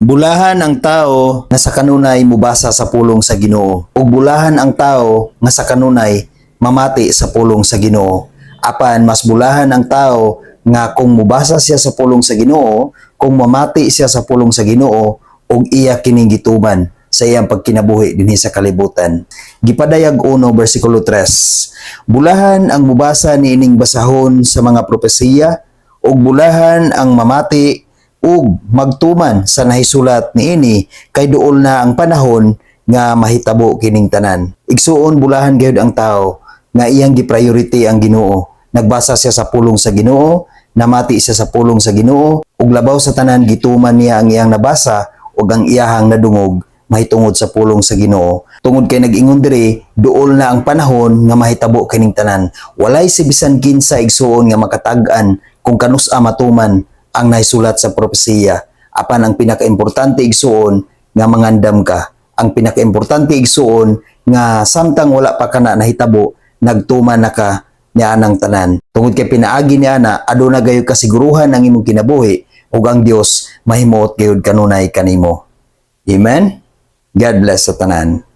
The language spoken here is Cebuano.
Bulahan ang tao nga sa kanunay mubasa sa pulong sa Ginoo, ug bulahan ang tao nga sa kanunay mamati sa pulong sa Ginoo. Apan mas bulahan ang tao nga kung mubasa siya sa pulong sa Ginoo, kung mamati siya sa pulong sa Ginoo ug iya kining gituman sa iyang pagkinabuhi dinhi sa kalibutan. Gipadayag 1 bersikulo 3. Bulahan ang mubasa niining basahon sa mga propesiya ug bulahan ang mamati ug magtuman sa nahisulat niini, kay duol na ang panahon nga mahitabo kining tanan. Igsuon, bulahan gayud ang tao nga iyang gi-priority ang Ginoo. Nagbasa siya sa pulong sa Ginoo, namati siya sa pulong sa Ginoo, ug labaw sa tanan, gituman niya ang iyang nabasa ug ang iyahang nadungog mahitungod sa pulong sa Ginoo. Tungod kay nag-ingon diri, duol na ang panahon nga mahitabo kining tanan. Walay si bisan kinsa, igsuon, nga makatag-an kung kanus-a matuman ang nahisulat sa propesiya. Apan ang pinakaimportante, igsuon, nga mangandam ka. Ang pinakaimportante, igsuon, nga samtang wala pa kana nahitabo, nagtuman na ka nianang tanan. Tungod kay pinaagi niana, aduna gayud kasiguruhan ang imong kinabuhi ug ang Dios mahimuot gayud kanunay kanimo. Amen. God bless sa tanan.